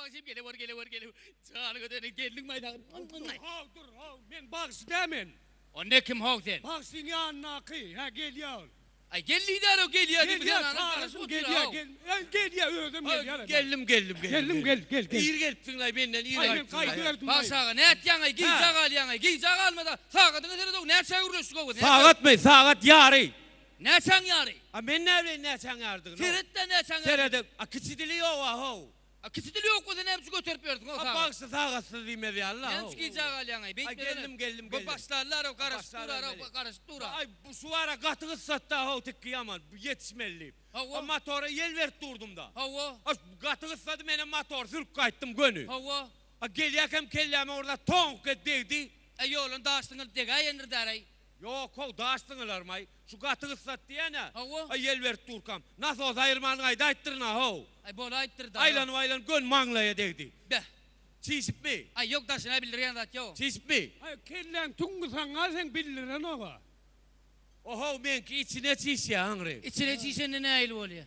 bagşym gelewer gelewer gelewer. Janyňa döneýin geldiňmi aý sagat. Dur how dur how men bagşy däl men. Onda kim how sen? Bagşyň ýanyndaky hä gelýä ol. Aý gel diýdärow gelýä diýip Gelýä çagyrsyn gelýä gel gelýä özem gelýä. Geldim geldim geldim. Geldim gel gel gel. Ir gelipsiňlaý menden ir Aý men gaýdyberdim. Bagşy aga nätýäňaý gijä galýaňaý gijä galmada sagadyňa seredow näçä gürleşdik-ow biz. Sagatmy sagat ýary. Näçäň ýary? A men näbileýin näçäň ýarydygyny. Seret-dä näçäň ýary. Seredip a kiçi dili ýog-a how. A kiçi dili ýok bolsa näme üçin göterip ýörsüň o A sagat? bagşy sagatsyz diýmez ýaly-la Näme how. üçin gijä galýaň-aý? Aý Beýtmesene. geldim geldim Bu geldim. başlarlar-ow garaşyp Başlarlar dur-a garaşyp dur-a. Aý bu şu ara gaty gyssatda how tikgi ýaman bu ýetişmeli diýip. Hawa. A motora ýel berip durdum-da. Hawa. A gaty gyssady menem motory sürüp gaýtdym göni. Hawa. A gelýäkem kelläme bir zat toňk edip degdi. Äý ýoldan daş zyňylyp degäýendir däl-aý. Ýok how daş zyňylarmaý. Şu gaty gyssat diýýän-ä. Hawa. Aý ýel berip durkam. Nasos aýyrman gaýdaýypdyryn-a how. Aý bolaýypdyr-da. Aýlanyp-aýlanyp göni maňlaýa degdi. Beh. Çişipmi? Aý ýok daşyna bildirýän zat ýok. Çişipmi? Aý kelläň tüňňi saňa seň bildirenog-a. Ohow meňki içine çişýä aňry. Içine çişende nähili bolýa?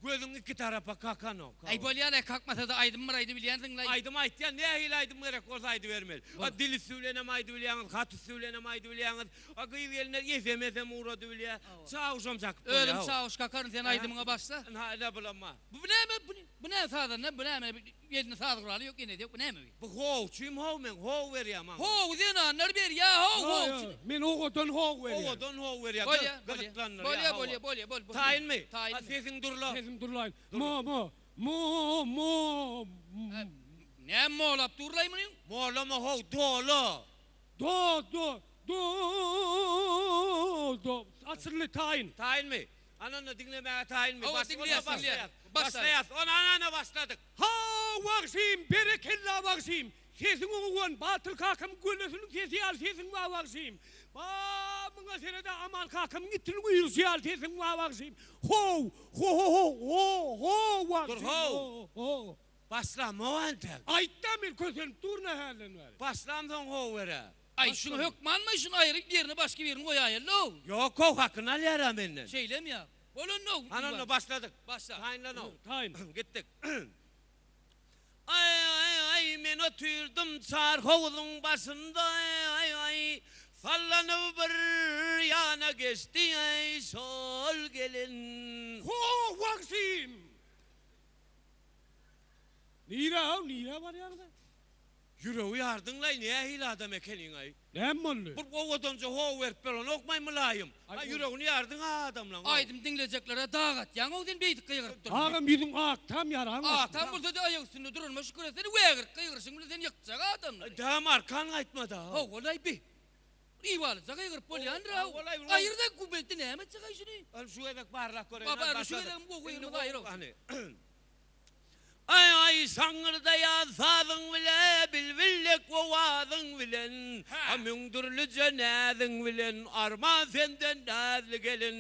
Gözüň iki tarapa kakanok. Aý bolýa-laý kakmasa-da aýdym bir aýdybilýänsiň-laý. Aýdym aýtýan nähili aýdym gerek bolsa aýdybermeli. A dil üsti bilenem aýdybilýäňiz, hat üsti bilenem aýdybilýäňiz. A gyz-gelinler ýesem-esem ugradybilýä. Çawuşam çakyp bolýa. Özüm çawuş kakaryn sen aýdymyňa başla. Ynha ine bulam bar. Bu näme bu näme sazanda bu näme elinde saz guraly ýok enesi ýok bu näme bu. Bu howçym how men how berýän maňa. How zenanlar berýä how howçy. Men owadan how berýän. Owadan how berýän Bolýa gyzyklandyrýa bolýa bolýa bolýa bol. Taýynmy? Taýyn. A sesiň durla. Sesim durlaýyn. Mo mo mo mo. Näme molap durlaý munyň? Molama how dola. Do do do do açyldy taýyn. Taýynmy? Ananda diňlemäge taýynmy? Hawa diňleýäs diňleýäs. Başlaýas. Ona ana başladyk. Haw bagşym berekella bagşym sesiň owan Batyr kakam gölesiniň sesi ýaly sesiň bar bagşym ba muňa seredä Aman kakamyň itiniň uýruşy ýaly sesiň bar bagşym how ho-ho-ho ho-ho Dur bagşym how. ho-ho. Başlamok entek. Aýtda men kösenip durun-a hälden bäri. Başlamsoň how ber-ä. Aý şuny hökmanmy şuny aýryp ýerine başga birini goýaýaly-ow. Ýok how hakyny alýar-a menden. Şeýlemi ýa? Bolanda-ow. Hany onda başladyk. Başla. Taýynlan-ow. Taýyn. Gitdik. Aý aý aý men otyrdym çar howuzyň başynda aý aý sallanyp bir ýana geçdi aý şol gelin. Ho wagşym! Nirä-ow, nirä barýaň sen? Ýüregi ýardyňlaý nähili adam ekeniňaý. Näme boldy? Bir owadanja how berip berenokmaý mylaýym. Aý ýüregini ýardyň-a adamlaň. Aýdym diňlejeklere dag atýaň-ow sen beýdip gygyryp durma. Agam ýüzüň ak tam ýaraň bolsun. Ak tam bolsa-da aýak üstünde duranyma şükür etsene wägirip gygyryşyň bilen sen ýykjak adamlary. Däm arkan gaýtmada. Hawa-laý bi. Iwalyja gygyryp bolýandyr-ow. Aýyr-da gubeltde näme etjek-aý şuny. Ol şu gezek barlap göreýin. Ba barla şu gezegem gowy gygyryp aýyr-ow. Aý aý şaňňyrdaýan sazyň bile bilbil dek owazyň bilen a müňdürlije näziň bilen arman senden näzli gelin.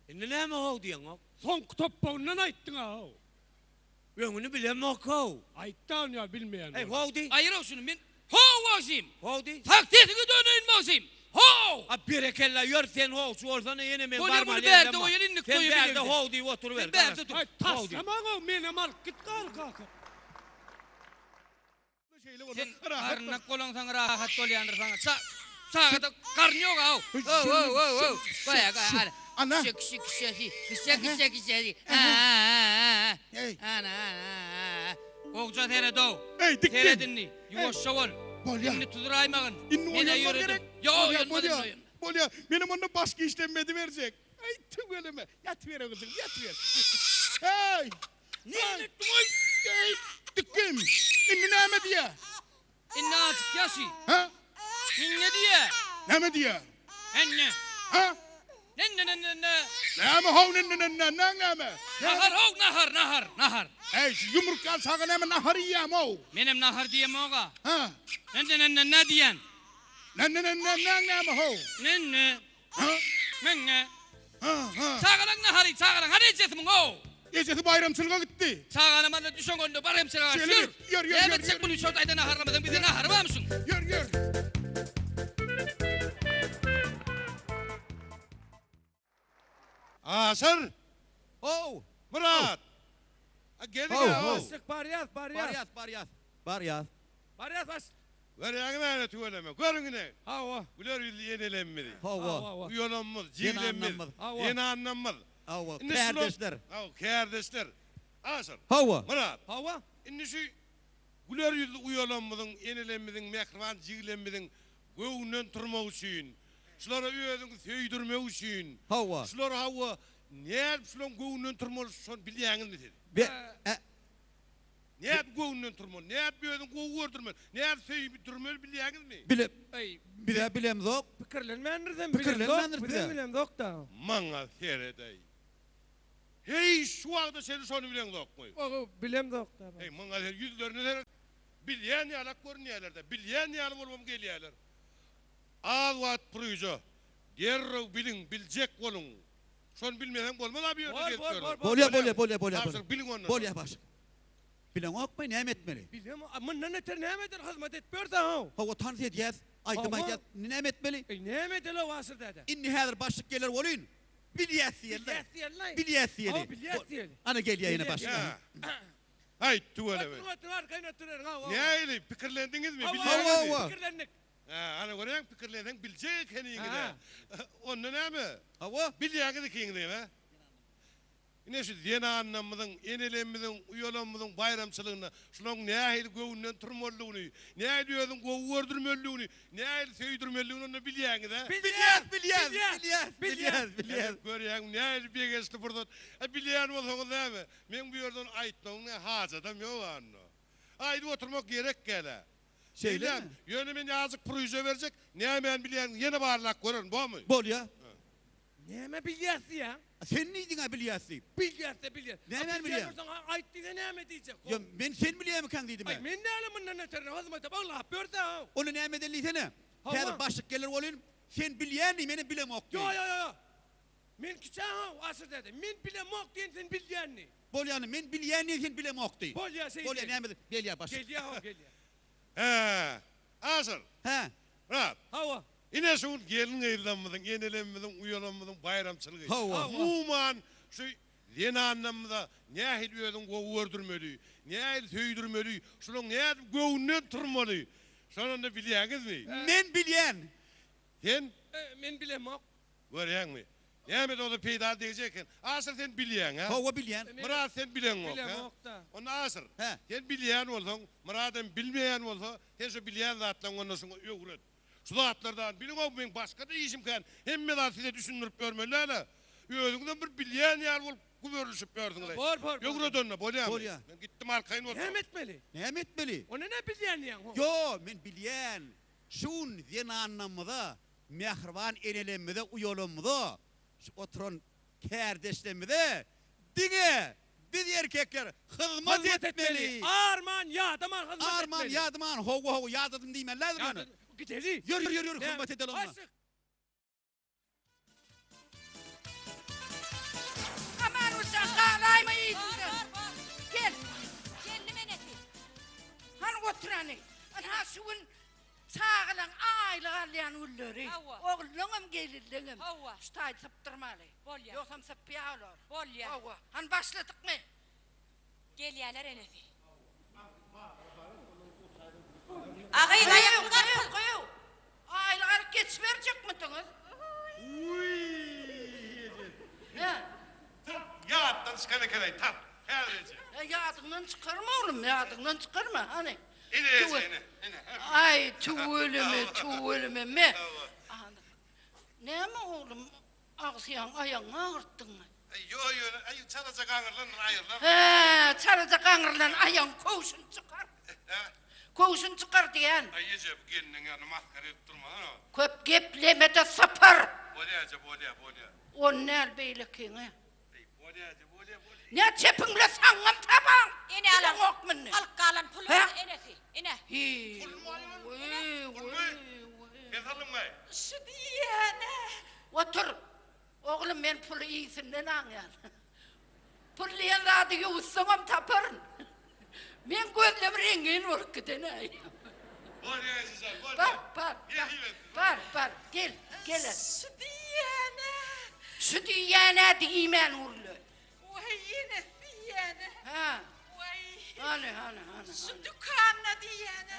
Indi näme how diýeňok? Soňky topbagyndan aýtdyň-a how. Öňüni bilemok-how. Aýtda ony ýa bilmeýän Eý bolup. how diý. Aýyr-ow şuny men how wagşym. How diý. Sak sesiňe döneýin wagşym. How! A berekella ýör sen howçy bolsana ýene men Bolýa barmaly muny bärde ýerlem bar. goýaly indik Sen toýa bärde bileňde. how diýip oturyber Sen bärde dur. Aý How diý. taşlamaň-ow menem alyp git galy kaka. Sen garynlak bolaňsoň rahat bolýandyr saňa. Ça çagada garyn ýok aw. Ow ow ow ow. Goýa goýa hany. Ana. Kişe kişe kişesi. Kişe kişe kişesi. Ha ha ha. Ana ana ha. Gowja seret-ow. Eý, dikdim. Seret indi. Ýuwaşja bol. Bolýa. Indi tuzraýmagyn. Indi Men-ä oýanma ýöredim. gerek. Ýok, Bolýa, oýanmaz bolýa. indi oýanma. Bolýa. Menem onda başga işlem ediberjek. Aý, tüweleme. Ýatyber gyzym, ýatyber. Eý! Näme etdiň-oý? Eý, dikdim. Indi näme diýýä? Indi azjyk ýaşy. Hä? Indi diýýä. Näme diýýä? Enne. Hä? Nenne nenne nenne. Näme how nenne nenne näň näme? Nahar how nahar nahar nahar. Äý şu ýumruk ýaly çaga näme nahar iýýämi how? Menem nahar diýemog-a. Hä? Nenne nenne nne diýen. Nenne nenne näň näme how? Nenne. Hä? Menne. Hä hä. Çagalaň nahary çagalaň hany ejesi muň how? Ejesi baýramçylyga gitdi. Çaganam alla düşeň onda bar hemçilige Şeýle ýör. ýör ýör Näme ýör etjek ýör. muny şo taýda naharlamasaň bizde nahary barmy şuň? Ýör ýör. Aşyr! How, Myrat! A geliň Haw, a haw. Başlyk barýas, barýas. Barýas, barýas. Barýas. Barýas başlyk. Görýäňmi ene tüweleme. Görüň ine. Hawa. Güler ýüzli enelemmizi. Hawa. Hawa. Uýalamyz, jiglemmiz, Zenanlarymyz. Hawa. zenanlarymyz. Hawa, Indi şular- kärdeşler. Hawa, kärdeşler. Aşyr. Hawa. Myrat. Hawa. Indi şu güler ýüzli uýalamyzyň, enelemmiziň, mähriban jiglemmiziň göwnünden turmak üçin, şulara özüňi söýdürmek üçin, Hawa. şular hawa, nädip şularyň göwnünden turmaly, şony bilýäňizmi siz? Be, ä, Nädip göwnünden turmaly, nädip özüňi gowy gördürmeli, nädip söýdürmeli bilýäňizmi? bile, Eý, bize bilemzok. pikirlenmändirisem, Pikirlenmändiris bilemzok, bizem bize. bilemzok-da. Maňa sered-eý. Heý, şu wagta çenli şony bileňzokmy? Ogy, bilemzok-da. Heý, maňa ser, ýüzlerine seret. Bilýän ýalak görünýärler-de, bilýän ýaly bolubam gelýärler. Az wagt puryja, derrew biliň, biljek boluň. Şony bilmeseň bolmaz-a bu ýerde Bor, gezip bor, ýörmek. bor, bor. Bolýa, bolýa, bolýa, bolýa. Tabşyryk biliň ondan. Bolýa başlyk. Bileňokmy, näme etmeli? Bilem, mundan öter näme eder, hyzmat edip ýörse-how. Hawa, tans edýäs, aýdym Hawa. aýdýas, indi näme etmeli? Eý, näme edeli-ow Aşyr däde? Indi häzir başlyk geler welin, bilýäs diýeli-dä. Bilýäs diýeli-laý. Bilýäs diýeli. Hawa, bilýäs diýeli. Ana gelýär ýene başlyk. Ýa. Aý, tüweleme. Otur, otur, arkaýyn oturyň, hawa. Nähili, pikirlendiňizmi? Hawa, Bilýäňizmi? Hawa, hawa. Pikirlendik. Hä, ana görýäň, pikirlenseň biljek ekeniňiz-ä. Hä. Onda näme? Hawa. Bilýäňiz ikiňizem, hä? Ine şu zenanlarymyzyň, enelerimiziň, uýalarymyzyň baýramçylygynda şularyň nähili göwnünden turmalydygyny, nähili özüňi gowy gördürmelidigini, nähili söýdürmelidigini onda bilýäňiz-ä? Bilýäs, bilýäs, bilýäs, bilýäs, bilýäs. Görýäňmi, nähili begençli pursat. A bilýän bolsaňyz näme, meň bu ýerden aýtmagyň nä hajadam ýok onda. Aýdyp oturmak gerek gel-ä. Şeýlemi? Ýöne men azajyk puryja berjek, nämäni bilýäniňi ýene barlap görerin, bormy? Bolýa. Näme bilýäs diýýäň? Sen diýdiň-ä bilýäs diýip. Bilýäs-de bilýäs. Nämäni bilýäň? Bilýän bolsaň aýt diýse näme diýjek? Ýa men sen bilýärmikäň diýdim-ä. Aý men näle mundan öterini hyzmata baglap ýörse-ow. Onda näme edeli diýsene. Häzir başlyk geler welin, sen bilýän diý, menem bilemok diý. Ýo ýo ýo. Men kiçä-ow Aşyr däde. Men bilemok diýen sen bilýän diý. Bolýany men bilýän diý sen bilemok diý. Bolýa şeý diý. Bolýa näme gelýär başlyk. Gelýär-ow gelýär. Hä, Aşyr. Hä. Myrat. Hawa. Ine şu gün gelin-gyzlarymyzyň, enelerimiziň, uýalarymyzyň baýramçylygy. Hawa. Umuman, şu zenanlarymyza nähili özüňi gowy gördürmeli, nähili söýdürmeli, şularyň nädip göwnünden turmaly, şony onda bilýäňizmi? Men bilýän. Sen? Men bilemok. Görýäňmi? Näme-de bolsa peýdaly degjek eken. Aşyr sen bilýäň, hä? Hawa bilýän. Myrat sen bileňok, hä? Bilemok-da. Onda Aşyr, Hä? sen bilýän bolsaň, Myrat hem bilmeýän bolsa, sen şu bilýän zatlaryňy onda şuňa öwret. Şu zatlardan biliň-ow, meň başga-da işim kän, hemme zady size düşündirip ýörmeli däl-ä. Özüňizem bir bilýän ýaly bolup güberilişip ýörsüňiz-aý. Bor, bor, bor. Öwret onda, bolýamy? Bolýa. Men gitdim arkaýyn oturyň. Näme etmeli? Näme etmeli? Onda näme bilýän diýýäň, ho? Ýo, men bilýän. Şu gün zenanlarymyza, mähriban enelerimize, uýalarymyza, şu oturan kärdeşlerimize diňe biz erkekler hyzmat Hyzmat etmeli. etmeli. Arman, ýadaman hyzmat etmeli. Arman, ýadaman, hawa, hawa, ýadadym diýmeli lazym ýöne. Gideli. Ýör, ýör, ýör, hyzmat edeli onda. Başlyk. Aman ussa galaýma yzyňdan. Gel. Geldim enesi. Hany oturany. Ynha şu gün çagalaň aýlyk alýan günleri. Hawa. Ogluňam gelinleňem. Hawa. Şu taýy sypdyrmaly. Bolýa. Ýogsam sypýa olar. Bolýa. Hawa. Hany başladykmy? Gelýäler enesi. Agyz aýak Gyýw, gyýw. Aýlyk alyp geçiberjekmidiňiz? Wiý, eje. Hä? Tap, ýatdan çykan eken-aý, tap. Häzir eje. Hä, ýadyňdan çykarma oglum, ýadyňdan çykarma, hany. Ine eje, ine, ine. Aý, tüweleme, tüweleme, me. Näme oglum, agsyýaň aýagyňy agyrtdyňmy? Aý, ýo, ýöne, aý, çalaja gaňyrlandyr, aýrylar. Hä, çalaja gaňyrlan aýagyň köwşüni çykar. Hä? Köwşüni çykar diýýän. Aý, eje, bu gelniň ýanynda masgara edip durmasana. Köp gepleme-de sypyr. Bolýa, eje, bolýa, bolýa. Ony däl, beýlekiňi. Aý, bolýa, eje, bolýa, bolýa. Nä çepiň bile saňňam tabaň. Ene alan. Bileňok muny. Alyp galan puluňyz enesi. Ine. Hi. Pulmy aýol? Pulmy? Sen saldyňmy? Şu diýýän-ä. Otur. Oglum men puly iysinden aňýan. Pul diýen zady ýuwutsaňam taparyn. Meň gözlem reňgin bolup giden-äý. Bor ejejan, bor. Bar, bar, bar, bar, gel, gel. Şu diýýän-ä. Şu diýýän-ä diýmän gürle. Waý, ýene diýýän-ä. Hä. Hany, hany, hany. Şu dükanda diýýän-ä.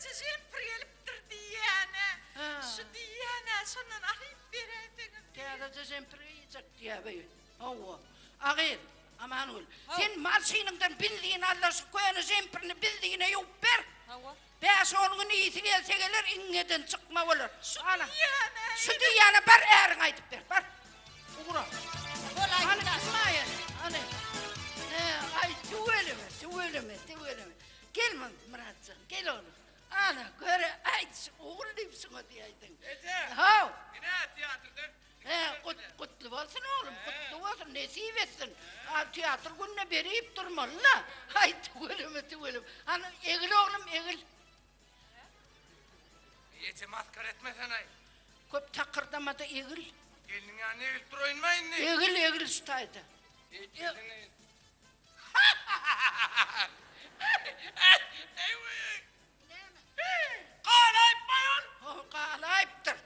Täzeje jempir gelipdir diýýän-ä. Şu diýýän-ä, şondan alyp beräýseňiz. Täzeje jempir geýjek diýýä bi. Hawa. A gyz, Amangül, sen maşynyňdan benzin al-da şu köne jempirini benzine ýuwup ber. Hawa. Bäş-on gün ysy gelse geler, iňňeden çykma bolar. Şu diýýäne. Şu diýýäne bar äriňe aýdyp ber, bar. Ugra. Bol Hany aýtda. kim aýany? Hany. He, aý tüweleme, tüweleme, tüweleme. Gel Myratjan, gel oglum. Ana, göre, aý, şu ogul diýip şuňa diýäýdiň. Eje. Haw. Ine, teatrdan He, gut, gutly bolsun oglum, gutly bolsun, nesip etsin. A, teatr gününe berip durmaly-la. Aý, tüweleme, tüweleme. Hany, egil oglum, egil. Eje maskara etmesene. Köp takyrdama-da egil. Gelniň ýanyna egilip duraýynma indi. Egil, egil şu taýda. Galaýyp baýol. Galaýypdyr.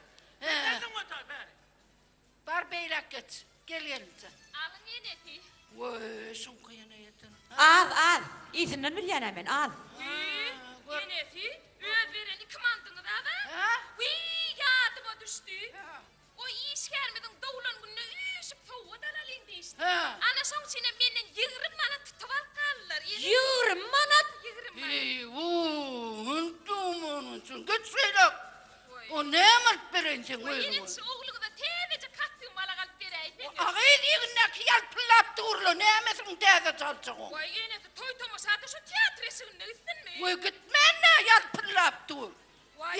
Bar beýläk geç. Gel gelinje. Alyň enesi. Weý, şuňky ýene ýeten. Az, az. Yzyndan bilýän-ä men, az. Wiý, enesi, öz beren iki mandyňyz az-a. Wiý, ýadyma düşdi. O işgärimiziň doglan gününe üýşüp sowgat alalyň diýişdi. Ana şoň üçinem menden 20 manat tutup alyp galdylar. 20 manat? 20 manat. Eý-wuý, dumanyň geç şeýläk. O näme alyp bereýin seň özüňe? Ene şu ogluňyza täzeje kostýum alak alyp beräýseňiz. Agyz ýigindäki ýalpyldap dur-la, nämesiniň täze çaljagyň? Waý, enesi toý-tomaşa-da şu teatr eşiginde gitsinmi? Waý, gitmän-dä, ýalpyldap dur.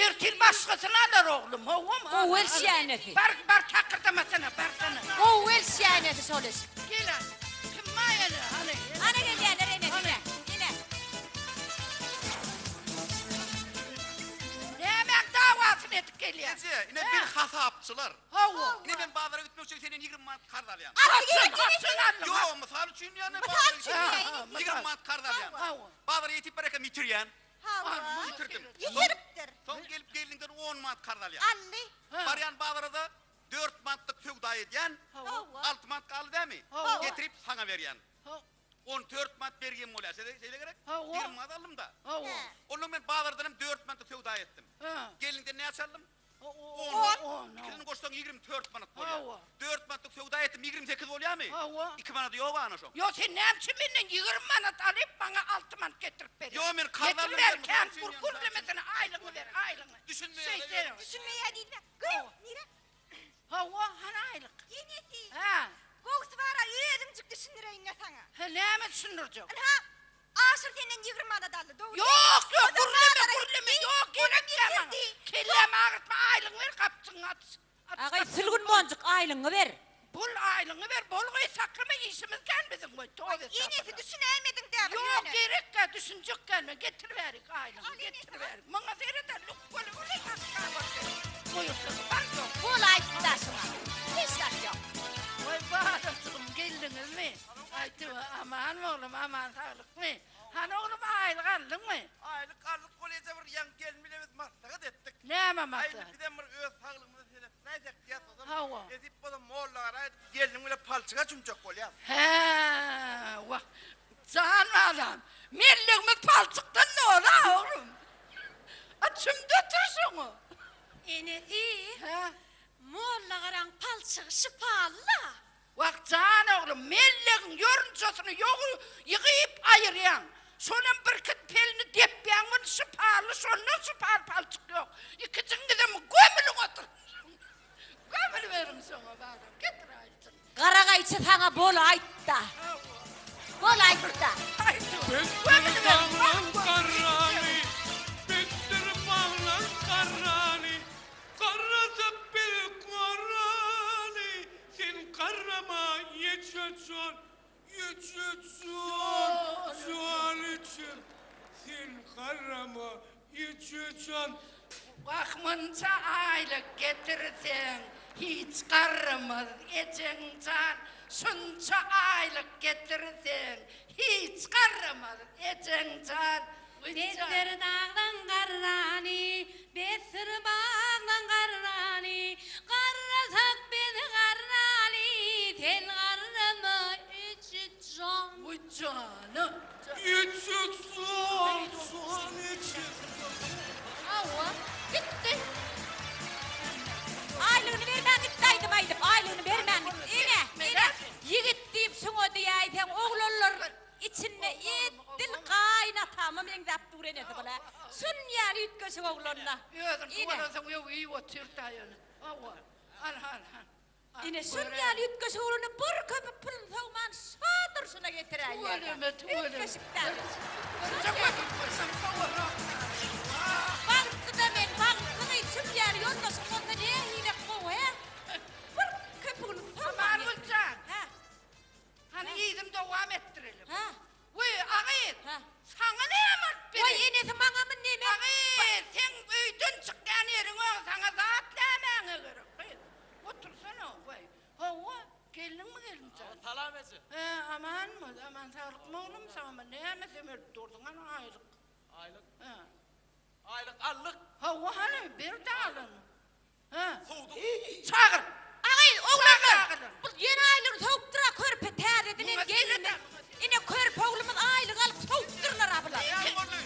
Ertir başgasyny alar oglum, howwam. Gowy elşýä enesi. Bar, bar takyrdamasana, barsana. Gowy elşýä enesi şol eşik. Gel hany. Kim bar ene, hany. Ana gelýärler enesi, ine, ine. Nämäň dawasyny edip gelýäň? Eje, ine biz hasapçylar. Hawa. Ine men bazara gitmek üçin senden 20 manat karz alýan. Haçan, haçan aldyň? Ýok, mysal üçin ýa-ni. Mysal üçin diýäýin. 20 manat karz alýan. Hawa. Bazara ýetip barýarkam ýitirýän. Hawa. Ýitirdim. Ýitiripdir. Soň gelip gelniňden 10 manat karz alýan. Aldy. Barýan bazarada 4 manatlyk söwda edýän. Hawa. 6 manat galdy dämi? Hawa. Getirip saňa berýän. Hawa. 14 manat bergim bolýar. Şeýle şeýle gerek? Hawa. 20 manat aldym-da. Hawa. Ondan men bazardan hem 4 manatlyk söwda etdim. Ha. Gelniňden näçe aldym? On. On. Ikisini goşsaň 24 manat bolýar. Hawa. 4 manatlyk söwda etdim, 28 bolýarmy? Hawa. 2 manady ýok ana şoň. Ýo, sen näme üçin menden 20 manat alyp, maňa 6 manat getirip berýäň? Ýo, men karz aldym. Getir ber, kän gür gürlemesene, aýlygyňy ber, aýlygyňy. Düşünmeýär. Düşünmeýär diýme. Gyz, nire? Hawa, hany aýlyk? Enesi. Hä. Gowusy bar-a, özümjik düşündireýin-le saňa. Hä, näme düşündirjek? Ynha, Aşyr senden 20 manat aldy, dogry. Ýok, ýok, gürleme, gürleme, ýok, gerek däl maňa. Kellämi agyrtma, aýlygyňy ber, gapjygyňy aç. Agaý, sülgün bonjuk, aýlygyňy ber. Bol, aýlygyňy ber, bol gyz, saklama, işimiz kän biziň, goý, toba Aý, enesi, düşünäýmediň dä bir Ýok, ýöne. gerek däl, düşünjek däl men, getir bärik aýlygyňy, getir bärik. Maňa seret-ä, lukgaly bolan asla Goýulsyn, bar ýok. Bol aýtdy daşyňa. Hiç zat ýok. Goý, balajygym, geldiňizmi? Aý, tüwe, aman oglum, aman saglykmy? Hany oglum, aýlyk aldyňmy? Aýlyk aldyk, ol eje bir ýaňy gelin bile biz maslahat etdik. Näme Aý, indi maslahat? bizem bir öz saglygymyza seretmäýsek diýýäs, ozal Hawa. nesip bolsa molla gara aýdyp, gelniň bile palçyga çümjek bolýas. Hä, wah, jan balam, mellegimiz palçykdan doly-a, oglum. A çümde otur şoňa. Enesi, Hä? molla garaň palçygy şypaly-la. Wah, jan oglum, mellegiň ýorunjasyny ýygyp aýyrýaň. Şonam birkit pelini depýäň, muny şypaly, şondan şypaly palçyk ýok. Ikijiňizem gömüliň oturyň. Gömüliberiň şoňa, balam, getir aýjyň. Gara gaýçy saňa bol aýtda. Bol aýtda. Besdir baglan garrany, besdir baglan garrany, Garrasak biz garraly, sen garrama ýeçe jan, ýeçe jan, jan içim, sen garrama ýeçe jan. Wah munça aýlyk getirseň hiç garramaz ejeň jan şunça aýlyk getirseň hiç garramaz ejeň jan Besdir daglaň garrany, besdir baglaň garrany, Garrasak biz garraly, sen garrama eje jan. Janam. Içjek soğan, soğan içjek. Hawa, gitdi. Aýlygyny bermän gitdi aýdym aýdyp, aýlygyny bermän gitdi. Ine, ine, ýigit diýip şuňa diýäýseň, oglanlar içinde edil gaýynatama meňzäp dur enesi bula. Şun ýaly üýtgeşik oglan-da. Özüňki Ine. bolansoň öw iýip otyr-da ýöne. Hawa, al, al, al. Ine, şun ýaly üýtgeşik oglany bir köpük puluny sowman şa durşuna getiräýýär-dä. Tüweleme, tüweleme. Üýtgeşik-dä. Görjek bolsaň, görseň sowarak. Bagtly-da men, bagtly gyz, şun ýaly ýoldaşyň bolsa nähili gowy, hä? Bir köpügini sowman. Aman Güljan. Hä? Hany yzyny dowam etdirelim. Hä? Wiý, agyz! Hä? Saňa näme bolup Waý, bereýin? enesi maňamy neme? Agyz, seň öýden çykýan ýeriň ýok, saňa zat nämäňe gerek, gyz? Otursana, waý. Hawa, geldiňmi gelinjan? Salam eje. Hä, amanmy? Aman saglykmy oglum, sagmy? Näme semelip durduň, hany aýlyk? Aýlyk? Hä. Aýlyk aldyk. Hawa, hany, ber-de alyn. Hä. Sowduk. Çagyr! Agy, oglanlar! Çagyr! Bu ýene aýlygyny sowupdyr-a körpe täzeden Muňa gelnimiz. Ine körpe oglumyz aýlyk alyp sowupdyrlar-a bular.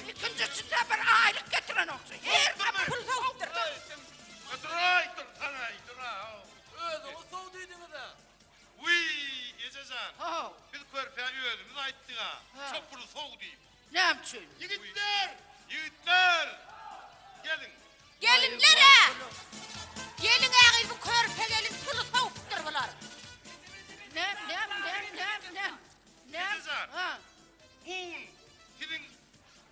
Ikinjisinde bir aýlyk getirenokçy. Her sapar Pul sowupdyr. Dur-aý, dur, sana-aý, dur-a. Özüňiz sow diýdiňiz-ä. Wiý, eje jan. How. Biz körpä özümiz aýtdyk-a, şo puly sow diýip. Näme üçin? Ýigitler! Ýigitler! Geliň! Gelinler-ä! Geliň ägyz bu körpe gelin puly sowupdyr bular. Näm, näm, näm, näm, näm? Näm? Eje jan, Ha. bu gün siziň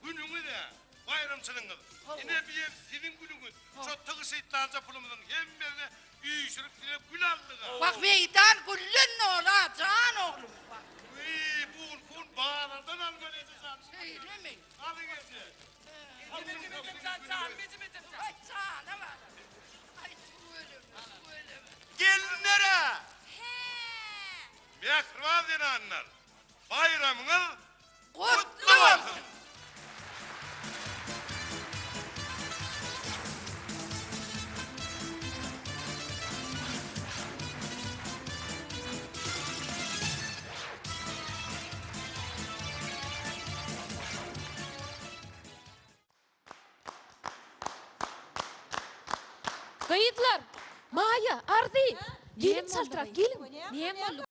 günüňiz-ä, baýramçylygyňyz. Ine bu ýer siziň günüňiz. Şo tygşytlanja pulumyzyň hemmesini üýşürip size gül aldyk-a. Wah, meýdan gülden doly-a, jan oglum. Wah. Wiý, bu gün kun bazardan almaly eje jan. Şeýlemi? Alyň eje. Gelinlere! Mähriban zenanlar, baýramyňyz gutly bolsun! Gyzlar! Maýa, Arzy! Geliň çaltrak, geliň! Näme boldy?